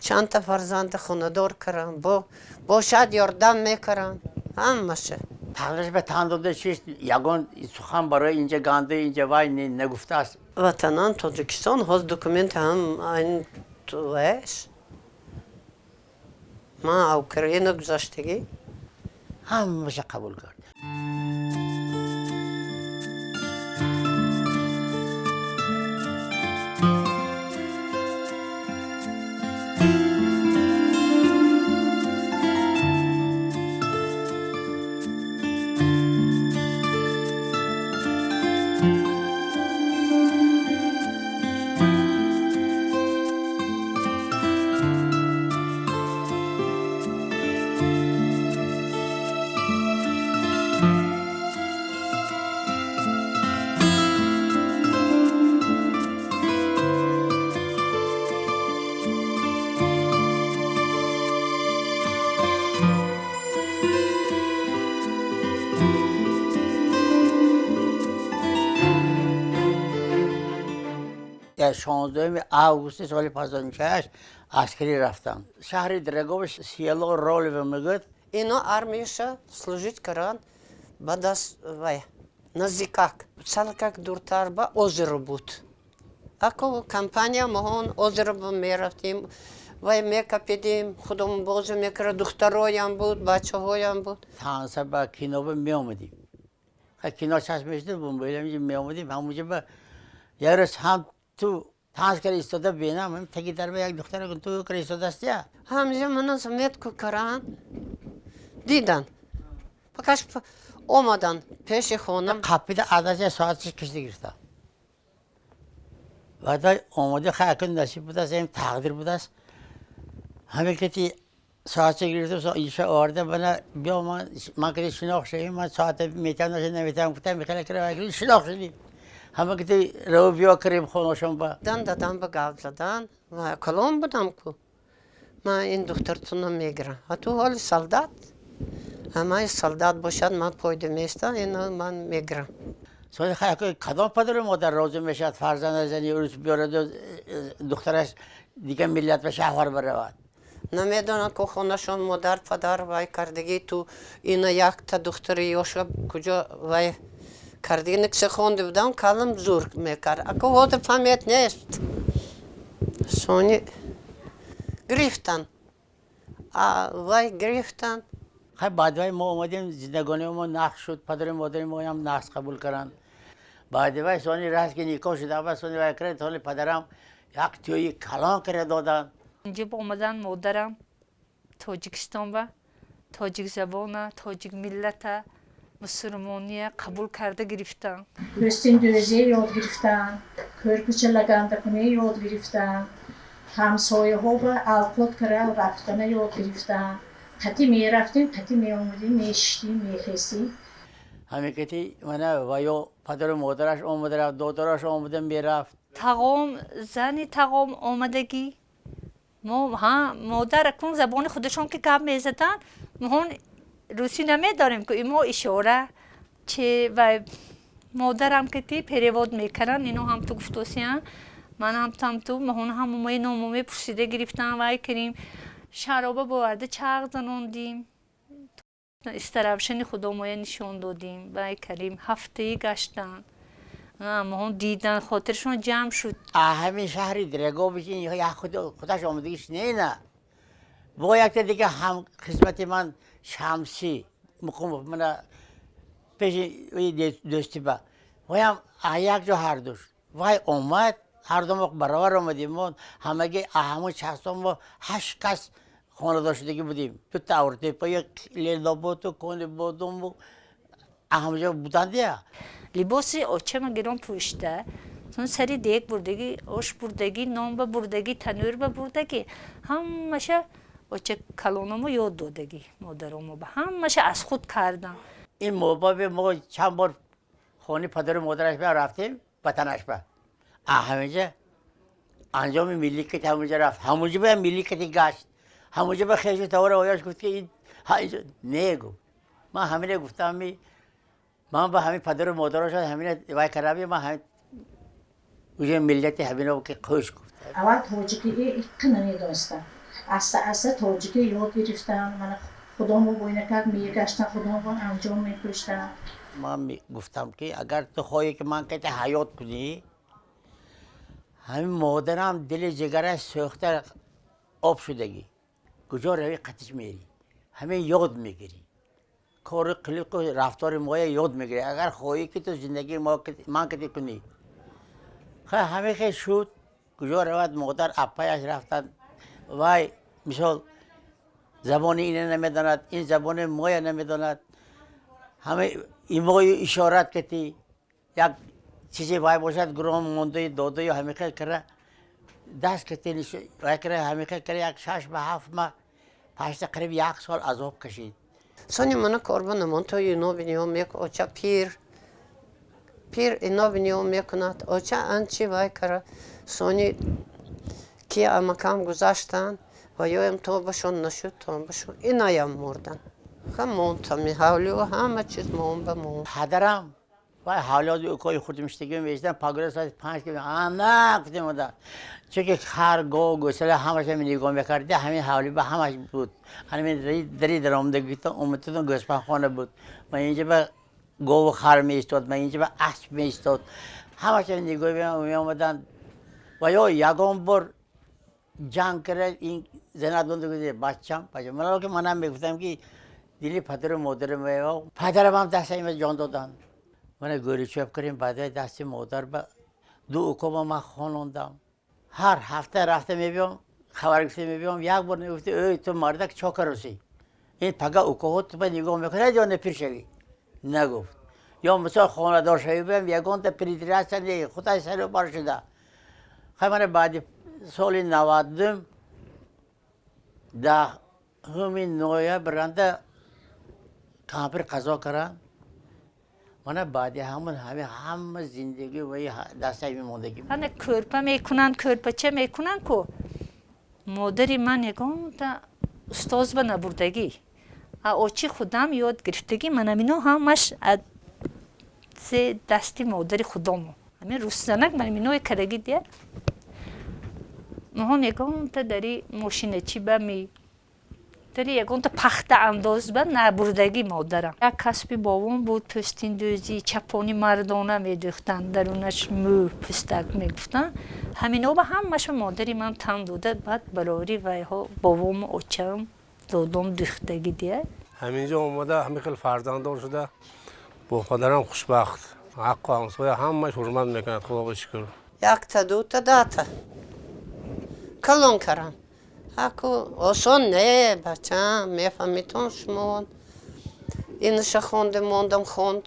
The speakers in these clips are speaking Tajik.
Чанд та фарзанд хонадор кардам, бошад ёрдам мекардам, ҳамаша. Тағйираш ба тан дода чист, ягон сухан барои инҷа ганду инҷа вай нагуфтааст. Ватанам Тоҷикистон, ҳоз документ ҳам айн вайш. Ман Украина гузаштагӣ. Ҳамаша қабул кард. Дар 16 августи соли 56 аскарӣ рафтам. Шаҳри Драговиш, село Ролево мегӯяд. Ино армияша служить кардан, баъд аз вай наздикак, салакак дуртар ба озеро буд. Ако компания моҳон озеро мерафтем, вай мекапидем, худомон бозӣ мекард, духтароям буд, бачаҳоям буд. Танса ба кино меомадем. Кино чашм мешуд, меомадем, ҳамонҷа ба як рӯз ҳам ту танс карда истода бинам, таги дарба як духтара ту карда истодаст я. Ҳамҷа мана заметку каран, дидан. Покаш омадан пеши хона. Қапида адача соаташ кишида гирифтам. Баъда омода хай акун насиб будааст, ин тақдир будааст. Ҳаме кати соатша гирифтам, иша оварда бана биё ман кати шинох шавем, ман соата метавонам наша наметавонам гуфтам, михала кара шинох шудем. Ҳама кати рав биё карем хонашон ба. Дан дадам ба гап задан, ва калон будам ку. Ман ин духтартунам мегирам. А ту ҳоли солдат. Ҳамаи солдат бошад, ман пойда места, ино ман мегирам. Соли хай кадом падару модар розӣ мешавад фарзандаш зани рус биёраду духтараш дигар миллат ба шаҳвар баравад? Намедонам ку хонашон модар падар вай кардагӣ, ту ина якта духтари ёша куҷо вай кардагӣ, никсе хонда будам, калам зур мекард. Аку ҳозир память нест. Сони гирифтан. А вай гирифтан. Хай баъд вай мо омадем, зиндагонии мо нақш шуд, падару модари моям нақш қабул карданд. Баъди вай сони раст ки никоҳ шуда, ба сони вай кард, соли падарам як тӯйи калон карда доданд. Инҷо омадан модарам Тоҷикистон ба тоҷик забона, тоҷик миллата, мусулмония қабул карда гирифтан. Пӯстиндӯзӣ ёд гирифтан, кӯрпича лагандакунӣ ёд гирифтан, ҳамсояҳо ба алқот кара рафтана ёд гирифтан. Қати мерафтем, қати меомадем, мешиштем, мехестем. Ҳамин кати мана ва ё падару модараш омада рафт, додараш омада мерафт. Тағом, зани тағом омадагӣ. Мо ҳа модар акун забони худашон ки гап мезаданд, моҳон русӣ намедонем ку мо ишора че ва модарам ки ти перевод мекарданд, ино ҳам ту гуфтосиян, ман ҳам там ту моҳон ҳам мои номоме пурсида гирифтан, вай кардем. Шароба боварда чағ занондим. Истаравшани худомоя нишон додим, вай кардем, ҳафтаи гаштан. Моҳон дидан, хотиршон ҷамъ шуд. Ҳамин шаҳри Драгович ин як худаш омадагиш не на. Бо якта дига ҳам хизмати ман Шамсӣ Муқимов мана пеши дӯстиба. Ваям як ҷо ҳардуш. Вай омад, ҳарду мо баробар омадем. Мо ҳамаги ҳамон шахсон мо 8 кас хонадор шудагӣ будем. Дута Авротепа, як Леноботу, Конибодуму ҳамаҷо будандия. Либоси очама гирон пӯшта, сон сари дег бурдагӣ, ош бурдагӣ, нон ба бурдагӣ, танӯр ба бурдагӣ, ҳамаша оча калономо ёд додагӣ, модаромо ба ҳамаша аз худ кардан. Ин мобаби мо чанд бор хони падару модараш ба рафтем, ватанаш ба. Ҳаминҷа анҷоми миллӣ кати ҳамонҷа рафт, ҳамонҷа ба миллӣ кати гашт, ҳамонҷа ба хешу тавора ояш гуфт ки ин не гуфт. Ман ҳамине гуфтам, ман ба ҳамин падару модараш ҳамине вай кардам, ман ҳамин уже миллати ҳамино ки хуш гуфт. Аввал тоҷикӣ иққа намедонистам. Аста аста тоҷикӣ ёд гирифтан. Мана худомо бойнакак мегаштан, худомон анҷом мекӯштан. Ман гуфтам ки агар ту хоҳӣ ки ман кати ҳаёт кунӣ, ҳамин модарам дили ҷигараш сӯхта об шудагӣ. Куҷо равӣ қатиш мерӣ. Ҳамин ёд мегирӣ. Кори қилиқу рафтори моя ёд мегирӣ. Агар хоҳӣ ки ту зиндагии ман кати кунӣ. Ҳамин хел шуд. Куҷо равад модар аппаяш рафтанд. Вай мисол забони ина намедонад, ин забони моя намедонад. Ҳама имою ишорат кати як чизе вай бошад, гуром мондаю додаю ҳамин хел кара даст кати вай кара ҳамин хел кара як 6 ба 7 маҳ пашта қариб як сол азоб кашид. Сони мана корба намон то ино биниё мек оча пир пир ино биниё мекунад оча анчи вай кара сони ки амакам гузаштанд ва ёям тобашон нашуд, тобашон инаям мурдан. Ха монтами ҳавлиу ҳама чиз мон ба мон. Падарам вай ҳавлиоди укои хурдмиштагӣ меистан, пагоҳ соати 5 ки ана гуфтем ода. Чунки хар, гов, гӯсала ҳамаша нигоҳ мекарди, ҳамин ҳавли ба ҳамаш буд. Ҳамин дари даромадагитон омадтон гӯспанхона буд. Ма инҷа ба гову хар меистод, ма инҷа ба асп меистод. Ҳамаша нигоҳ меомаданд. Ва ё ягон бор ҷанг карда ин занат монда гуфт бачам, бачам. Ман ки манам мегуфтам ки дили падару модарам падарам ҳам даста има ҷон доданд. Мана гӯри чӯб кардем, баъд дасти модар ба ду укома ман хонондам. Ҳар ҳафта рафта мебиём, хабар гирифта мебиём, як бор мегуфти эй ту мардак чо кароси? Ин пага укоҳо ту ба нигоҳ мекунад ё не пир шавӣ? Нагуфт. Ё мисол хонадор шавӣ биям, ягонта придраться не, худай сару бар шуда. Хай мана баъди соли 90 10 ноябр анда кампир қазо каранд. Мана баъди ҳамон ҳами ҳама зиндагӣ ваи дастаи мемондагӣ. Ана кӯрпа мекунанд, кӯрпача мекунанд ку модари ман ягонта устоз ба набурдагӣ. А очи худам ёд гирифтагӣ, манамино ҳамаш аз дасти модари худомо. Ҳамин рӯсзанак манаминое кардагӣ дия. Моҳон ягонта дари мошиначи ба ми дари ягонта пахта андоз ба набурдагӣ модарам. Як касби бобом буд пӯстиндӯзӣ, чапони мардона медӯхтанд, дарунаш мӯ пӯстак мегуфтанд. Ҳамино ба ҳамааш модари ман тан дода, баъд барори вайҳо бобому очам додом дӯхтагӣ дия. Ҳаминҷо омада ҳамин хел фарзанддор шуда бо падарам хушбахт. Ҳаққу ҳамсоя ҳамаш ҳурмат мекунад, худо ба шукр. Якта, дута, дата калон карам. Ҳаку осон не, бачам, мефаҳмитон шумо. Инаша хонде мондам хонд,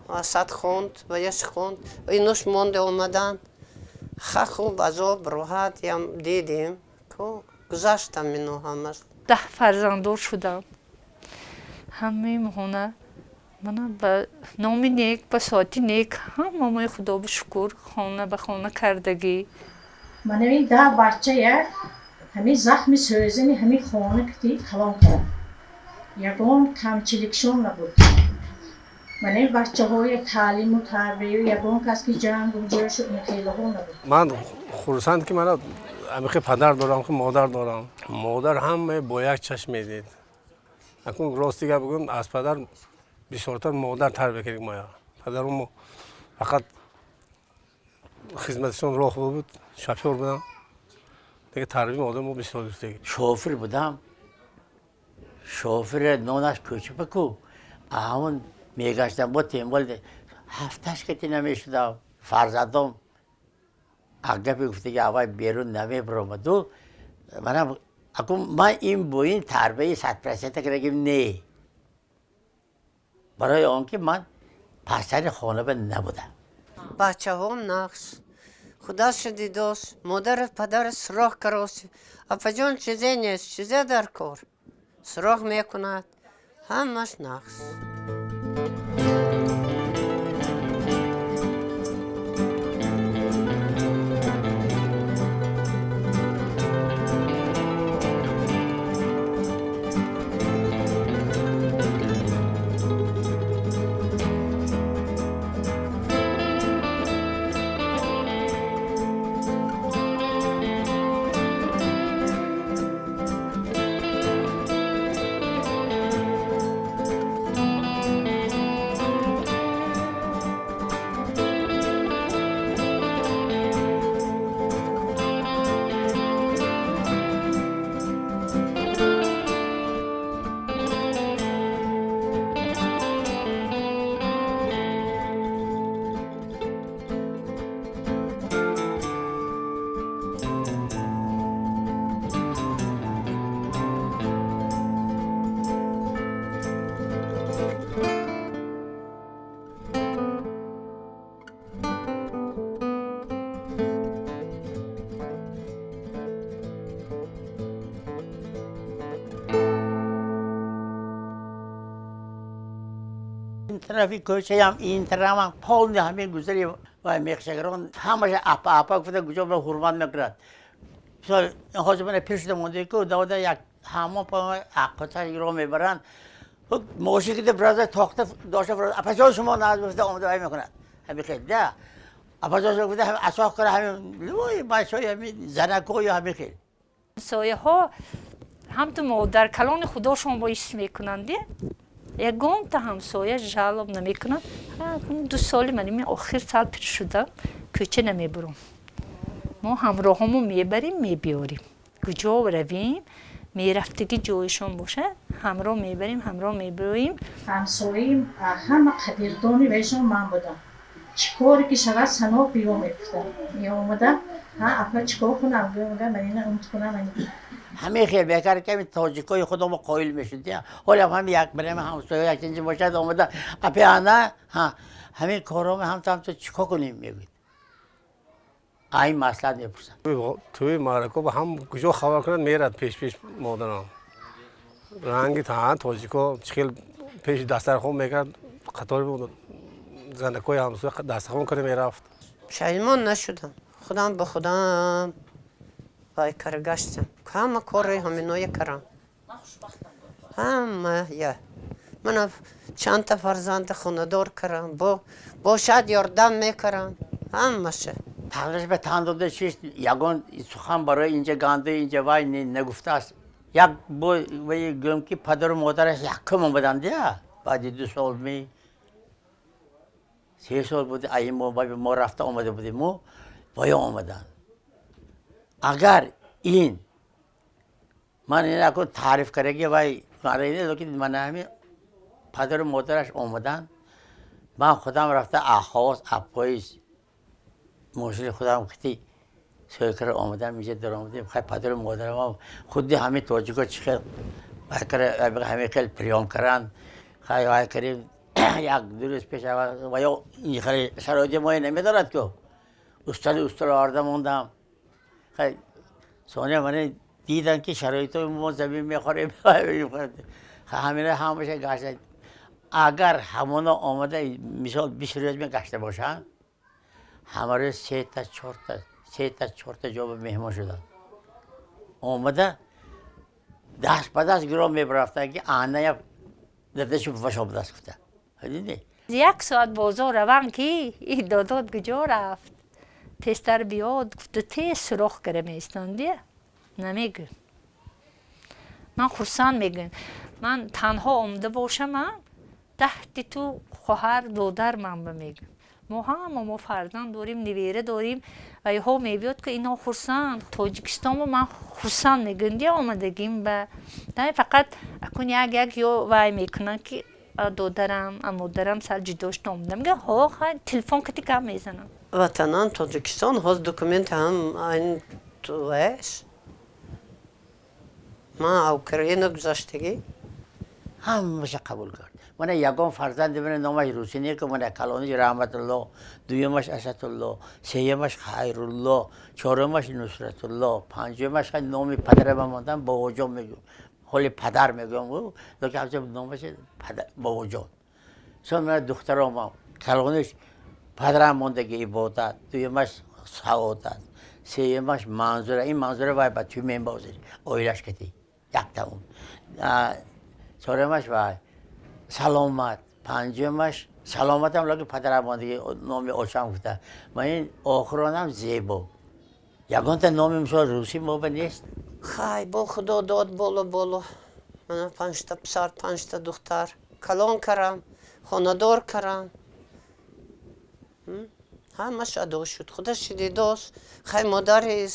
Асад хонд, ваяш хонд, инуш монде омадан. Ха хуб азоб, роҳат ям дидем. Ку гузаштам ино ҳамаш. 10 фарзанддор шудам. Ҳамаи моҳона мана ба номи нек, ба соати нек, ҳамамои худо ба шукр хона ба хона кардагӣ. Мана ин 10 бача як ҳамин захми сӯзани ҳамин хона кати калон кардам. Ягон камчиликшон набуд. Мана ин бачаҳои таълиму тарбию ягон кас ки ҷангу ҷӯшу ин хелаҳо набуд. Ман хурсанд ки мана ҳамихе падар дорам, ки модар дорам. Модар ҳама бо як чашм медид. Акун рости гап бигӯям, аз падар бисёртар модар тарбия кард моя. Падарум фақат хизматашон роҳ буд, шофёр будам. Дига тарбияи модар мо бисёр гирифтагӣ. Шофир будам. Шофир нонаш кӯчапа ку. Ҳамон мегаштам бо тембол ҳафташ кати намешудам. Фарзандом гапи гуфтаги аввал берун намебаромаду манам акун ман ин бо ин тарбияи 100% кардагим не. Барои он ки ман пасари хона ба набудам. Бачаҳом нақш. Худаша дидос, модару падара суроғ кароси. Апаҷон чизе нест, чизе дар кор. Суроғ мекунад, ҳамаш нақш. Тарафи кӯчаям, ин тарафам, полный ҳамин гузари вай мехшагарон ҳамаша апа, апа гуфта, куҷо ба ҳурмат мекунад. Мисол, ҳозир мана пир шуда монда ку, давода як ҳамон аққота ро мебаранд, мошин кида браза тохта дошта, апаҷон, шумо наз гуфта омада вай мекунад. Ҳами хел да, апаҷон гуфта, асоқ кара, ҳамин любой бачаҳои, ҳамин занакҳою ҳами хел. Ҳамсояҳо ҳамту модар калони худошон бо ҳис мекунанд, ягонта ҳамсоя жалоб намекунад. 2 соли ман охир сал пир шудам, кӯча намебурам. Мо ҳамроҳомо мебарем, мебиёрем. Куҷо равем, мерафтаги ҷояшон бошад, ҳамроҳ мебарем, ҳамроҳ мебиёем. Ҳамсояи ҳама қадирдони вайшон ман будам. Чӣ коре ки шавад, Сано, биё, мегуфтам. Меомадам: «Ҳа, апа, чӣ кор кунам?» Мегӯям: «Ман ина умт кунам». Ҳамин хел бекар ки ҳамин тоҷикои худомо қоил мешуд. Ҳолам ҳами як барами ҳамсоя як чизи бошад, омада: «Апи, ана ҳа, ҳамин корҳо ҳамту ҳамту чӣ кор кунем?» мегӯяд. Ай маслиҳат мепурсад. Тӯи маърако ҳам куҷо хабар кунад, мерад пеш пеш модарам. Ранги та тоҷико чӣ хел пеши дастархон мекард, қатори занакҳои ҳамсоя дастархон карда мерафт. Пушаймон нашудам. Худам ба худам вай кара гаштам. Ҳама кори ҳаминое карам. Ҳама я. Мана чандта фарзанда хонадор карам, бошад, ёрдам мекарам. Ҳамаша. Танаш ба тан дода чист, ягон сухан барои инҷа ганду инҷа вай нагуфтааст. Як бо вай гӯем, ки падару модараш якум омаданд, я баъди 2 сол ми 3 сол буд, ай мо рафта омада будем, мо воё омаданд. Агар ин ман ин таъриф кардаги вай, мана ҳамин падару модараш омаданд, ман худам рафта ахоз апоиз мошини худам кити сӯйкара омадам, инҷа даромадем. Хай, падару модарам худи ҳамин тоҷико чӣ хел ҳамин хел приём каранд. Хай, вай карим, 1-2 рӯз пеш ва ё ин шароити моя намедорад ку, устали устал оварда мондам. Хай, сония мана дидан, ки шароитои мо замин мехорем, ҳамина ҳамаша гашта. Агар ҳамоно омада, мисол, 20 рӯз мегашта бошанд, ҳама рӯз сета, чорта, сета, чорта ҷо ба меҳмон шуданд. Омада даст ба даст гиро мебарафтанд, ки аная дадашу бувашо ба даст гуфта. Дидӣ? Як соат бозор равам, ки и додод куҷо рафт, тезтар биёд гуфта, тез суроғ кара меистонди. Намегӯ, ман хурсанд мегӯям. Ман танҳо омада бошам, таҳти ту хоҳар, додар ман ба мегӯм. Мо ҳама мо фарзанд дорем, невера дорем ва иҳо мебиёд, ки ино хурсанд. Тоҷикистонро ман хурсанд мегӯям, дия омадагим ба фақат акун як як ё вай мекунанд, ки додарам, модарам сал ҷудо шуда омадам. Мегӯям: «Ҳо, хай, телефон кати гап мезанам». Ватанам Тоҷикистон, ҳоз документ ҳам айн вайш. Ман Украина гузаштагӣ. Ҳамаша қабул кард. Мана ягон фарзанди мана номаш русӣ не ку. Мана калониш Раҳматулло, дуюмаш Асадулло, сеюмаш Хайрулло, чорумаш Нусратулло, панҷумаш номи падарама мондам, Бобоҷон мегӯм. Ҳоли падар мегӯям, лекин номаш Бобоҷон. Сон мана духтаромам: калониш падарам мондаги Ибодат, дуюмаш Саодат, сеюмаш Манзура. Ин Манзура вай ба Тюмен бозир, оилаш кати яктаум, чорумаш вай Саломат, панҷумаш Саломатам, лекин падарам мондаги номи очам гуфта. Ма ин охиронам Зебо. Ягонта номи, мисол, русӣ моба нест. Хай, бо Худо дод боло боло. Мана панҷта писар, панҷта духтар. Калон карам, хонадор карам. Ҳамаш адо шуд. Худаш дидост. Хай, модари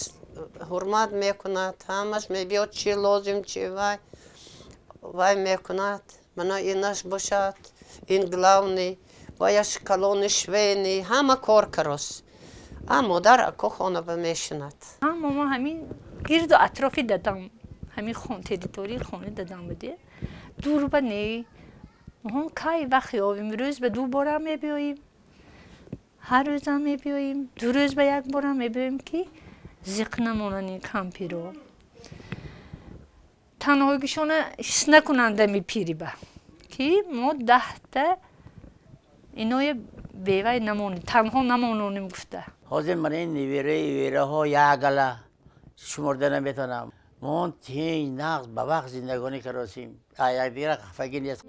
ҳурмат мекунад, ҳамаш мебиёд, чи лозим, чи вай вай мекунад. Мана инаш бошад, ин главный, ваяш калони швейный, ҳама кор карост. А модар ако хона ба мешинад. Ҳама мо ҳамин гирду атрофи дадам, ҳамин территорияи хонаи дадам буде, дур ба не. Моҳон кай вақт ёвем, рӯз ба ду борам мебиёем, ҳар рӯзам мебиёем, 2 рӯз ба як борам мебиёем, ки зиқ намонанд ин кампиро, танҳогишона ҳис накунанд ами пириба, ки мо 10-та. Иное бевай намонем, танҳо намононем гуфта. Ҳозир ман ин невераи вераҳо як гала шуморда наметавонам. Мо тинҷ, нағз, ба вақт зиндагонӣ каросем, якдигара хафагӣ нест.